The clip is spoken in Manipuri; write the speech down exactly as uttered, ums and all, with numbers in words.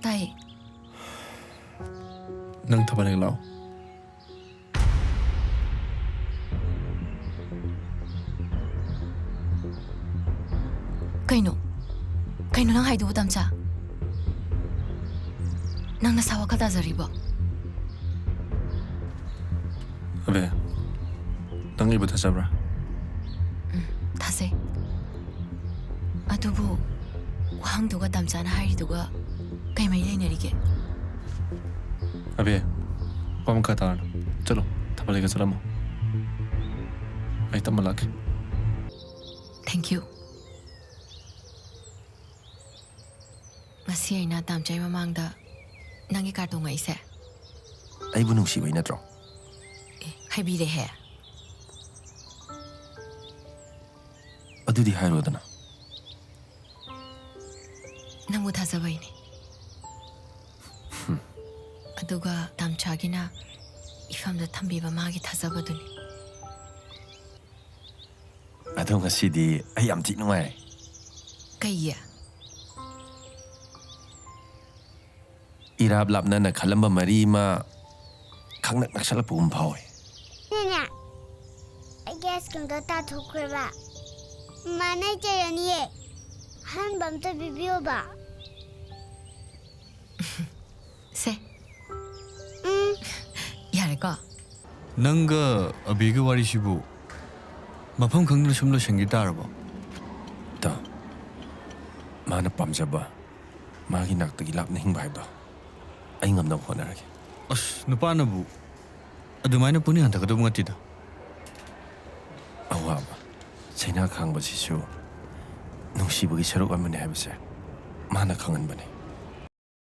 ꯇꯥꯏꯌꯦ꯫ ꯅꯪ ꯊꯕꯛ ꯍꯦꯛ ꯂꯥꯛꯑꯣ꯫ ꯀꯩꯅꯣ? ꯀꯩꯅꯣ ꯅꯪ ꯍꯥꯏꯗꯨꯕꯨ, ꯇꯥꯝꯆꯥ? ꯅꯪ ꯅꯁꯥ ꯋꯥꯈꯜ ꯇꯥꯖꯔꯤꯕꯣ? ꯑꯕꯦ, ꯅꯪ ꯑꯩꯕꯨ ꯊꯥꯖꯕ꯭ꯔꯥ? ꯊꯥꯖꯩ꯫ ꯑꯗꯨꯕꯨ ꯋꯥꯍꯪꯗꯨꯒ ꯇꯥꯝꯆꯥꯅ ꯍꯥꯏꯔꯤꯗꯨꯒ ꯀꯩ ꯃꯔꯤ ꯂꯩꯅꯔꯤꯒꯦ? ꯑꯕꯦ, ꯋꯥ ꯃꯈꯥ ꯇꯥꯔꯅꯨ꯫ ꯆꯠꯂꯣ, ꯊꯕꯛ ꯂꯩꯒ ꯆꯠꯂꯝꯃꯣ꯫ ꯑꯩ ꯇꯞꯅ ꯂꯥꯛꯀꯦ꯫ Thank you꯫ ꯉꯁꯤ ꯑꯩꯅ ꯇꯥꯝꯆꯥꯏ ꯃꯃꯥꯡꯗ ꯅꯪꯒꯤ ꯀꯥꯔ ꯇꯣꯡꯉꯛꯏꯁꯦ꯫ ꯑꯩꯕꯨ ꯅꯨꯡꯁꯤꯕꯩ ꯅꯠꯇ꯭ꯔꯣ? ꯑꯦ, ꯍꯥꯏꯕꯤꯔꯦꯍꯦ꯫ ꯑꯗꯨꯗꯤ ꯍꯥꯏꯔꯣꯗꯅ꯫ ꯅꯪꯕꯨ ꯊꯥꯖꯕꯩꯅꯦ꯫ ꯑꯗꯨꯒ ꯇꯥꯝꯆꯥꯒꯤꯅ ꯏꯐꯝꯗ ꯊꯝꯕꯤꯕ ꯃꯥꯒꯤ ꯊꯥꯖꯕꯗꯨꯅꯤ꯫ ꯑꯗꯣ ꯉꯁꯤꯗꯤ ꯑꯩ ꯌꯥꯝ ꯊꯤ ꯅꯨꯡꯉꯥꯏ꯫ ꯀꯩꯒꯤ? ꯏꯔꯥꯞ ꯂꯥꯞꯅꯅ ꯈꯜꯂꯝꯕ ꯃꯔꯤ ꯑꯃ ꯈꯪꯅꯛ ꯅꯛꯁꯜꯂꯛꯄꯒꯨꯝ ꯐꯥꯎꯋꯦ꯫ ꯅꯦꯅꯦ, ꯑꯩꯒꯤ ꯑꯥꯏꯁ ꯀ꯭ꯔꯤꯝꯗꯣ ꯇꯥꯊꯣꯛꯈ꯭ꯔꯦꯕ꯫ ꯃꯃꯥꯅ ꯆꯩꯔꯅꯤꯌꯦ꯫ ꯑꯍꯟꯕ ꯑꯝꯇ ꯄꯤꯕꯤꯌꯣꯕ꯫ ꯁꯦ꯫ ꯎꯝ꯫ ꯌꯥꯔꯦꯀꯣ? ꯅꯪꯒ ꯑꯕꯤꯒꯤ ꯋꯥꯔꯤꯁꯤꯕꯨ ꯃꯐꯝ ꯈꯪꯗꯅ ꯁꯨꯝ ꯂꯣꯏꯁꯤꯟꯈꯤ ꯇꯥꯔꯕꯣ? ꯇꯥ, ꯃꯥꯅ ꯄꯥꯝꯖꯕ, ꯃꯥꯒꯤ ꯅꯥꯛꯇꯒꯤ ꯂꯥꯞꯅ ꯍꯤꯡꯕ ꯍꯥꯏꯕꯗꯣ ꯑꯩ ꯉꯝꯅꯕ ꯍꯣꯠꯅꯔꯒꯦ꯫ ꯑꯁ, ꯅꯨꯄꯥꯅꯕꯨ ꯑꯗꯨꯃꯥꯏꯅ ꯄꯨꯛꯅꯤꯡ ꯍꯟꯊꯒꯗꯧꯕ ꯅꯠꯇꯦꯗ꯫ ꯑꯋꯥꯕ ꯆꯩꯅꯥ ꯈꯥꯡꯕꯁꯤꯁꯨ ꯅꯨꯡꯁꯤꯕꯒꯤ ꯁꯔꯨꯛ ꯑꯃꯅꯤ ꯍꯥꯏꯕꯁꯦ ꯃꯥꯅ ꯈꯪꯍꯟꯕꯅꯤ꯫